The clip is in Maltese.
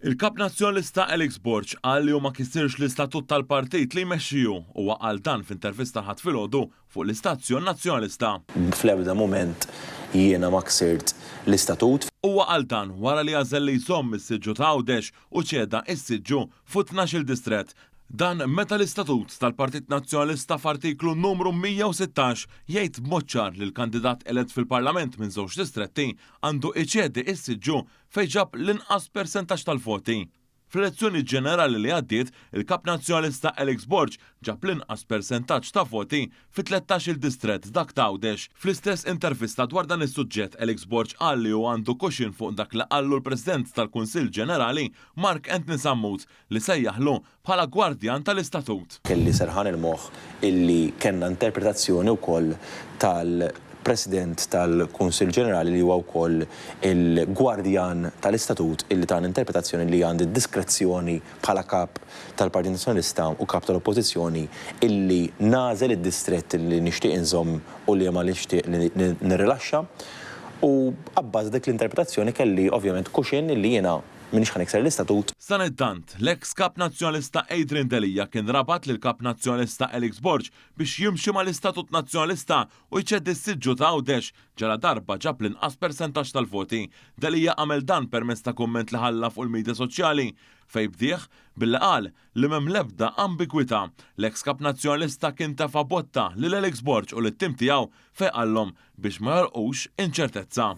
Il-Kap Nazzjonalista Alex Borg qal li hu ma kisirx l-istatut tal-partit li jmexxi hu. Huwa qal dan f'intervista l-Ħadd filgħodu fuq l-istazzjon Nazzjonalista. Fl-ebda mument jiena ma ksirt l-istatut. Huwa qal dan wara li għażel li jżomm is-siġġu ta' Għawdex u ċeda s-siġġu fuq tnax-il distrett. Dan meta l-istatut tal-Partit Nazzjonalista f'artiklu numru 116 jgħid b'mod ċar li l-kandidat elett fil-Parlament minn żewġ distretti għandu iċedi s-siġġu fejn ġab l-inqas persentaġġ tal-voti. Fl-elezzjoni ġenerali li għaddiet, il-Kap Nazzjonalista Alex Borg ġab l-inqas persentaġġ ta' voti fi tlettax-il distrett, dak ta' Għawdex. Fl-istess intervista dwar dan is-suġġett, Alex Borg qal li hu għandu cushion fuq dak li qallu l-President tal-Kunsill Ġenerali Mark Anthony Sammut li sejjaħlu bħala gwardjan tal-istatut. Kelli serħan il-moħħ illi kellna interpretazzjoni wkoll tal-President tal-Kunsill Ġenerali li huwa wkoll il-gwardjan tal-istatut illi tana interpretazzjoni li għandi d-diskrezzjoni bħala Kap tal-Partit Nazzjonalista u Kap tal-Oppożizzjoni illi nagħżel id-distrett li nixtieq inżomm u liema li nixtieq li nirrilaxxa u abbażi ta' dik l-interpretazzjoni kelli ovvjament cushion illi jiena M'iniex ħa nikser l-istatut. Sadanittant, l-eks Kap Nazzjonalista Adrian Delia kien rabat lill-Kap Nazzjonalista Alex Borg biex jimxi mal-istatut Nazzjonalista u jċeddi s-siġġu ta' Għawdex ġaladarba ġab l-inqas persentaġġ tal-voti. Delia għamel dan permezz ta' kumment li ħalla fuq il-midja soċjali fejn bdieh billi qal li m'hemm l-ebda ambigwità. L-eks Kap Nazzjonalista kien tefa' botta lil Alex Borg u lit-tim tiegħu fejn qallhom biex ma joħolqux inċertezza.